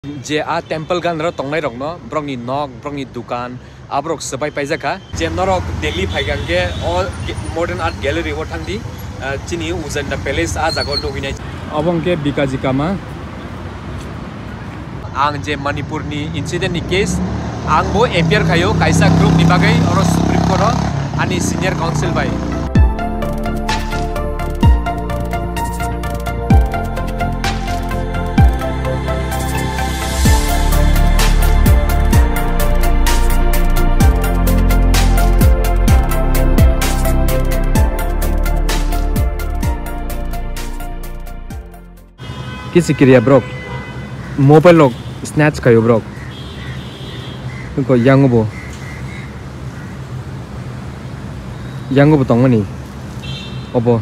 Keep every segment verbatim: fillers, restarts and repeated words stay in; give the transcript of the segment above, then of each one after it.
Je a temple ganaro tongnairokno, borokni nok, borokni dukan, aborok swbai paijak kha. Je norok Delhi phaikha hwnkhe o ge-, Modern Art Gallery o thangdi, ah, chini Ujjainta Palace a jaga o nugwi nai. Obo hwnkhe Bikaji Kama. Ang je Manipur ni incident ni case, ang bo appear khaio kaisa group ni bagwi oro Supreme Court o ani senior counsel bai. Kisi kiriya borok. Mobile rok snatch khaio borok. Ko yang bo. Yang bo tongmani. Obo.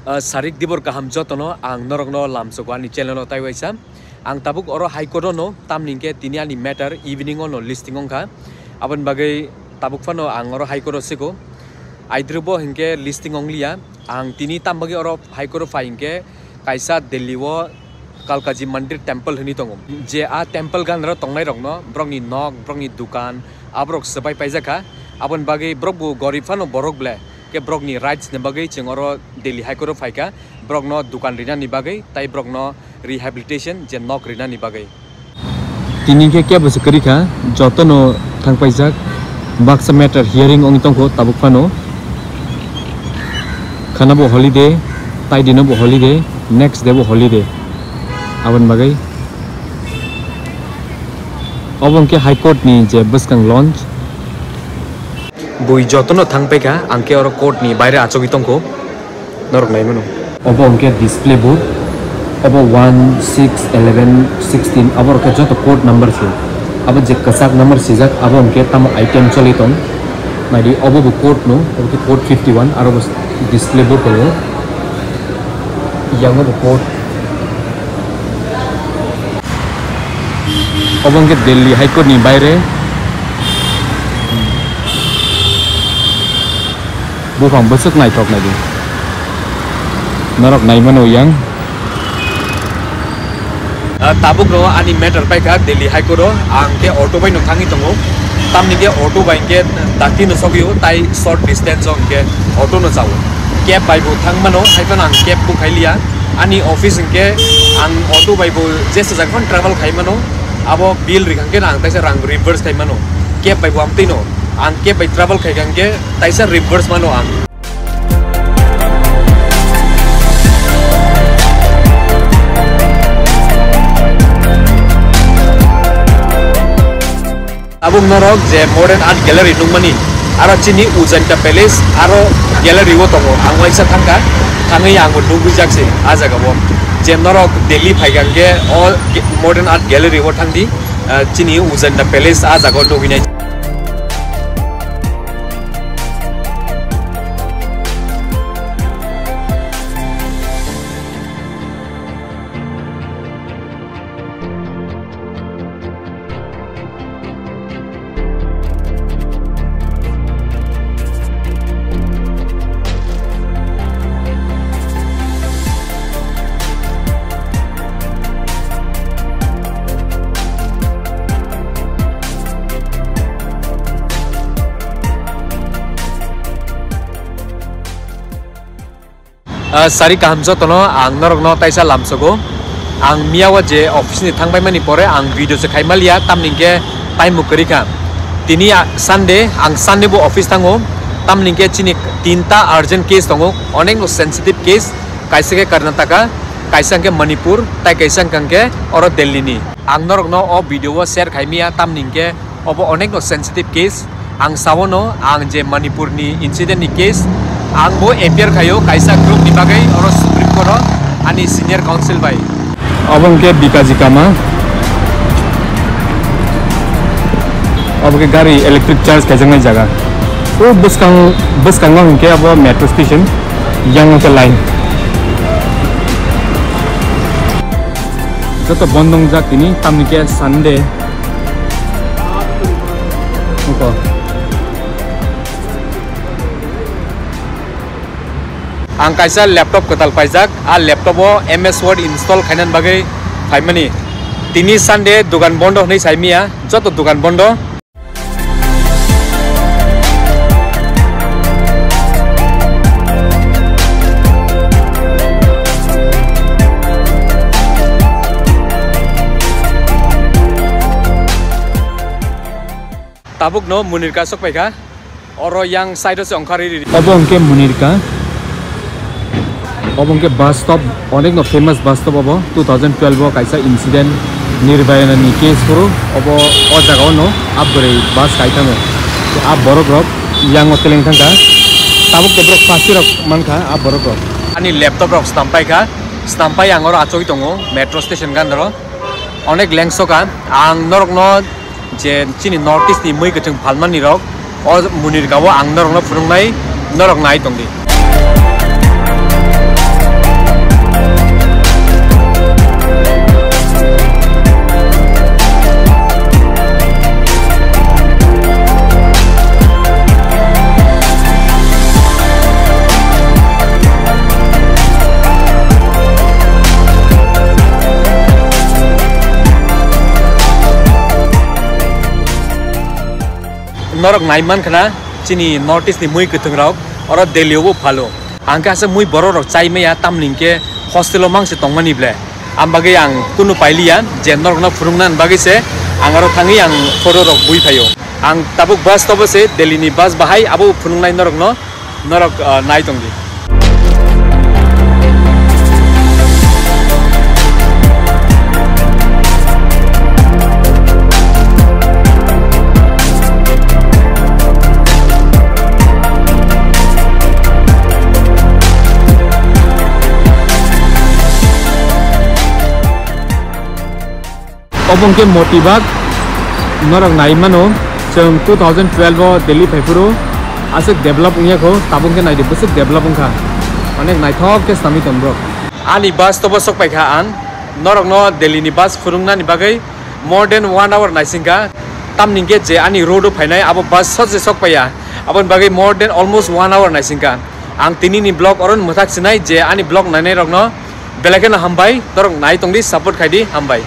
Ah, sarik dibor kaham jotono ang norokno lamsogo ani channel o tai waisa. Ang tabuk oro High Court o no, tamni hwnkhe tini ani matter evening o no listing wngkha. Aboni bagwi tabuk phano ang oro High Court o sigo. Aidrwbo hwnkhe listing wngliya. Ang tini tam bagwi oro High Court o phai hwnkhe kaisa Delhi o Kalkaji Mandir Temple hwnwi tongo. Je a temple ganaro tongnairokno borokni nok, borokni dukan, aborok swbai paijak kha. Aboni bagwi borok bo gorib phano borok ble. Khe borokni rights ni bagwi chwng oro Delhi High Court o phaikha. Borokno dukan rinani bagwi, tai borokno rehabilitation je nok rinani bagwi. Tini khe kebo se kwrwi kha, jotono thang paijak, baksa matter hearing wngwi tongkho tabuk phano. Khana bo holiday, tai dino bo holiday, next day bo holiday. Aboni bagwi obo hwnkhe High Court ni je bwskang launch. Bui jotono thang paikha, ang khe oro court ni baire achugwi tongkho, norok nai mano. Obo hwnkhe display board, obo one, six, eleven, sixteen, abo rok khe joto code number se. Abo je kwchak number sijak, abo hwnkhe tamo item choli tong. Naidi, obo bo code no, obo khe code fifty one, aro bo display board tongo. Yang bo code. Obo hwnkhe Delhi High Court ni baire. Buphang bwswk naithok naidi. Norok nai mano yang. Ah, tabuk no ani matter paikha Delhi High Court o. Ang khe auto bai no thangwi tongo. Tamni khe auto bai hwnkhe dakti no sogwi o, tai short distance o hwnkhe auto no chao. Cab bai bo thang mano, hai phano ang cab book khai liya. Ani office hwnkhe ang auto bai bo jesa jaga phano travel khai mano, abo bill rikha hwnkhe ang taisa rang reimburse khai mano. Cab bai bo amtwi no, ang cab bai travel khai kha hwnkhe taisa reimburse mano ang. Tabuk norok je Modern Art Gallery nukmani, aro chini Ujanta Palace, aro gallery o tongo. Ang waisa thangkha, thangwi ang bo nukgwi jak se ah jaga o. Je norok Delhi phaikha hwnkhe o ge-, Modern Art Gallery o thangdi, ah, chini Ujanta Palace ah jaga o nukgwi nai. Ah, sari kaham jotono ang norokno taisa lamsogo. Ang miya o je office ni thangpaimani pore ang video se khaimaliya, tamni hwnkhe time bo kwrwi kha. Tini a-, Sunday, ang Sunday bo office thango, tamni hwnkhe chini tinta urgent case tongo, onekno sensitive case, kaisa khe Karnataka, kaisa hwnkhe Manipur, tai kaisa hwnkhe oro Delhi ni. Ang norokno o video o share khaimaya, tamni hwnkhe obo onekno sensitive case. Ang sawono, ang je Manipur ni incident ni case, ang bo appear khaio kaisa group ni bagwi oro Supreme Court o ani senior counsel bai. Obo hwnkhe Bikaji Kama. Obo khe gari electric charge khaijaknai jaga. O bwskang, bwskango hwnkhe abo metro station, yang hwnkhe line. Joto bondo wngjak tini, tamni khe Sunday. Ang kaisa laptop kwtal paijak, a laptop o M S Word install khainani bagwi phaimani. Tini Sunday, dukan bondo hwnwi saimiya, joto dukan bondo. Tabukno Munirka sok paikha. Oro yang side o se ongkhar riri. Obo hwnkhe Munirka. Obo hwnkhe bus stop, onekno famous bus stop obo. Two thousand twelve o kaisa incident, Nirbayana ni case phuru obo o jaga o no a bwrwi bus kai thango. A borok rok yang o teleng thangkha. Tabuk te borok plastic rok mankha a borok rok. Ani laptop rok stam paikha. Stam pai ang oro achugwi tongo metro station gandaro. Onek lengsoka ang norokno je chini North East ni mui kwchwng phalmani rok o Munirka o ang norokno phunuknai, norok nai tongdi. Norok nai mankha na chini North East ni mui kwthwng rok oro Delhi o bo phalo. Ang khe aswk mui borok rok chai maya, tamni hwnkhe hostel o mangse tongmani ble. Am bagwi ang kunu pailiya je norokno phunukna bagwi se ang aro thangwi ang photo rok bui phaio. Ang tabuk bus stop o se Delhi ni bus bahai abo phunuknai norokno. Norok, ah, nai tongdi. Obo hwnkhe Motibag, norok nai mano, chwng two thousand twelve o Delhi phaiphuru aswk develop wngya kho, tabuk hwnkhe naidi bwswk develop wngkha, onek naithok khe swnamwi tong bro. Ani bus tobo sok paikha ang, norokno Delhi ni bus phunuknani bagwi more than one hour naisingkha, tamni hwnkhe je ani road o phainai abo bus sose sok paiya, aboni bagwi more than almost one hour naisingkha. Ang tini ni vlog oro mwthak sinai je ani vlog nainai rokno belai kheno hambai, norok nai tongdi, support khaidi, hambai.